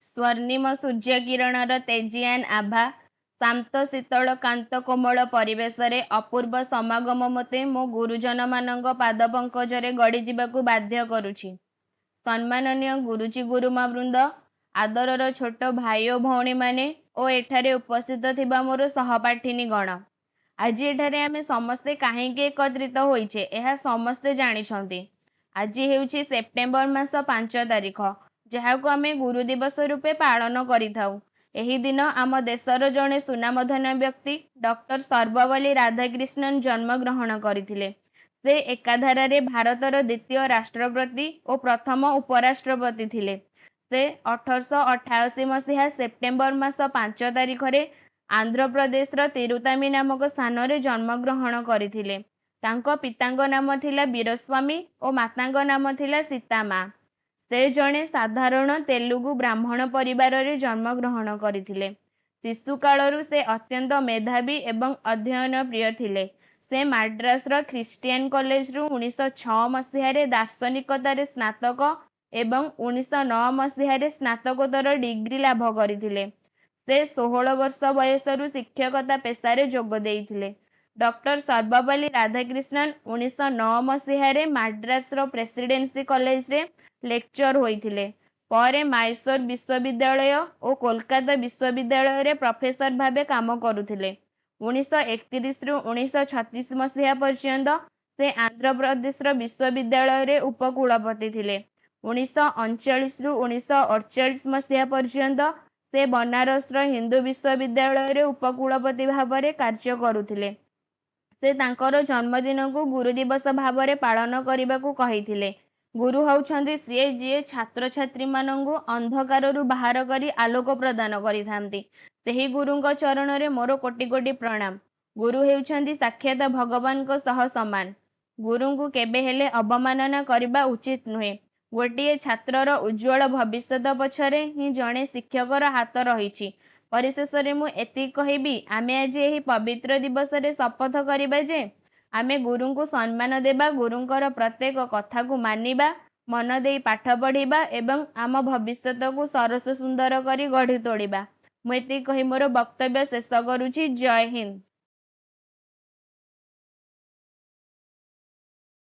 ସ୍ୱର୍ଣ୍ଣିମ ସୂର୍ଯ୍ୟକିରଣର ତେଜୀୟାନ୍ ଆଭା, ଶାନ୍ତ ଶୀତଳ କାନ୍ତ କୋମଳ ପରିବେଶରେ ଅପୂର୍ବ ସମାଗମ ମୋତେ ମୋ ଗୁରୁଜନମାନଙ୍କ ପାଦପଙ୍କଜରେ ଗଡ଼ିଯିବାକୁ ବାଧ୍ୟ କରୁଛି। ସମ୍ମାନନୀୟ ଗୁରୁଜୀ ଗୁରୁମା ବୃନ୍ଦ, ଆଦରର ଛୋଟ ଭାଇ ଓ ଭଉଣୀମାନେ ଓ ଏଠାରେ ଉପସ୍ଥିତ ଥିବା ମୋର ସହପାଠିନୀ ଗଣ, ଆଜି ଏଠାରେ ଆମେ ସମସ୍ତେ କାହିଁକି ଏକତ୍ରିତ ହୋଇଛେ, ଏହା ସମସ୍ତେ ଜାଣିଛନ୍ତି। ଆଜି ହେଉଛି ସେପ୍ଟେମ୍ବର ମାସ 5 ତାରିଖ, ଯାହାକୁ ଆମେ ଗୁରୁ ଦିବସ ରୂପେ ପାଳନ କରିଥାଉ। ଏହି ଦିନ ଆମ ଦେଶର ଜଣେ ସୁନାମଧନ୍ୟ ବ୍ୟକ୍ତି ଡକ୍ଟର ସର୍ବପଲ୍ଲୀ ରାଧାକ୍ରିଷ୍ଣନ ଜନ୍ମଗ୍ରହଣ କରିଥିଲେ। ସେ ଏକାଧାରାରେ ଭାରତର ଦ୍ୱିତୀୟ ରାଷ୍ଟ୍ରପତି ଓ ପ୍ରଥମ ଉପରାଷ୍ଟ୍ରପତି ଥିଲେ। ସେ 1888 ମସିହା ସେପ୍ଟେମ୍ବର ମାସ 5 ତାରିଖରେ ଆନ୍ଧ୍ରପ୍ରଦେଶର ତିରୁତାମି ନାମକ ସ୍ଥାନରେ ଜନ୍ମଗ୍ରହଣ କରିଥିଲେ। ତାଙ୍କ ପିତାଙ୍କ ନାମ ଥିଲା ବୀରସ୍ୱାମୀ ଓ ମାତାଙ୍କ ନାମ ଥିଲା ସୀତାମା। ସେ ଜଣେ ସାଧାରଣ ତେଲୁଗୁ ବ୍ରାହ୍ମଣ ପରିବାରରେ ଜନ୍ମଗ୍ରହଣ କରିଥିଲେ। ଶିଶୁକାଳରୁ ସେ ଅତ୍ୟନ୍ତ ମେଧାବୀ ଏବଂ ଅଧ୍ୟୟନ ପ୍ରିୟ ଥିଲେ। ସେ ମାଡ୍ରାସର ଖ୍ରୀଷ୍ଟିଆନ କଲେଜରୁ 1906 ମସିହାରେ ଦାର୍ଶନିକତାରେ ସ୍ନାତକ ଏବଂ 1909 ମସିହାରେ ସ୍ନାତକୋତ୍ତର ଡିଗ୍ରୀ ଲାଭ କରିଥିଲେ। ସେ 16 ବର୍ଷ ବୟସରୁ ଶିକ୍ଷକତା ପେସାରେ ଯୋଗ ଦେଇଥିଲେ। ଡକ୍ଟର ସର୍ବପଲ୍ଲୀ ରାଧାକ୍ରିଷ୍ଣନ 1909 ମସିହାରେ ମାଡ୍ରାସର ପ୍ରେସିଡେନ୍ସି କଲେଜରେ ଲେକ୍ଚର ହୋଇଥିଲେ। ପରେ ମାଇସୋର ବିଶ୍ୱବିଦ୍ୟାଳୟ ଓ କୋଲକାତା ବିଶ୍ୱବିଦ୍ୟାଳୟରେ ପ୍ରଫେସର ଭାବେ କାମ କରୁଥିଲେ। 1931ରୁ 1936 ମସିହା ପର୍ଯ୍ୟନ୍ତ ସେ ଆନ୍ଧ୍ରପ୍ରଦେଶର ବିଶ୍ୱବିଦ୍ୟାଳୟରେ ଉପକୁଳପତି ଥିଲେ। 1939ରୁ 1948 ମସିହା ପର୍ଯ୍ୟନ୍ତ ସେ ବନାରସର ହିନ୍ଦୁ ବିଶ୍ୱବିଦ୍ୟାଳୟରେ ଉପକୁଳପତି ଭାବରେ କାର୍ଯ୍ୟ କରୁଥିଲେ। ସେ ତାଙ୍କର ଜନ୍ମଦିନକୁ ଗୁରୁ ଦିବସ ଭାବରେ ପାଳନ କରିବାକୁ କହିଥିଲେ। ଗୁରୁ ହେଉଛନ୍ତି ସିଏ ଯିଏ ଛାତ୍ରଛାତ୍ରୀମାନଙ୍କୁ ଅନ୍ଧକାରରୁ ବାହାର କରି ଆଲୋକ ପ୍ରଦାନ କରିଥାନ୍ତି। ସେହି ଗୁରୁଙ୍କ ଚରଣରେ ମୋର କୋଟି କୋଟି ପ୍ରଣାମ। ଗୁରୁ ହେଉଛନ୍ତି ସାକ୍ଷାତ ଭଗବାନଙ୍କ ସହ ସମାନ। ଗୁରୁଙ୍କୁ କେବେ ହେଲେ ଅବମାନନା କରିବା ଉଚିତ ନୁହେଁ। ଗୋଟିଏ ଛାତ୍ରର ଉଜ୍ଜ୍ୱଳ ଭବିଷ୍ୟତ ପଛରେ ହିଁ ଜଣେ ଶିକ୍ଷକର ହାତ ରହିଛି। ପରିଶେଷରେ ମୁଁ ଏତିକି କହିବି, ଆମେ ଆଜି ଏହି ପବିତ୍ର ଦିବସରେ ଶପଥ କରିବା ଯେ ଆମେ ଗୁରୁଙ୍କୁ ସମ୍ମାନ ଦେବା, ଗୁରୁଙ୍କର ପ୍ରତ୍ୟେକ କଥାକୁ ମାନିବା, ମନ ଦେଇ ପାଠ ପଢ଼ିବା ଏବଂ ଆମ ଭବିଷ୍ୟତକୁ ସରସ ସୁନ୍ଦର କରି ଗଢ଼ି ତୋଳିବା। ମୁଁ ଏତିକି କହି ମୋର ବକ୍ତବ୍ୟ ଶେଷ କରୁଛି। ଜୟ ହିନ୍ଦ।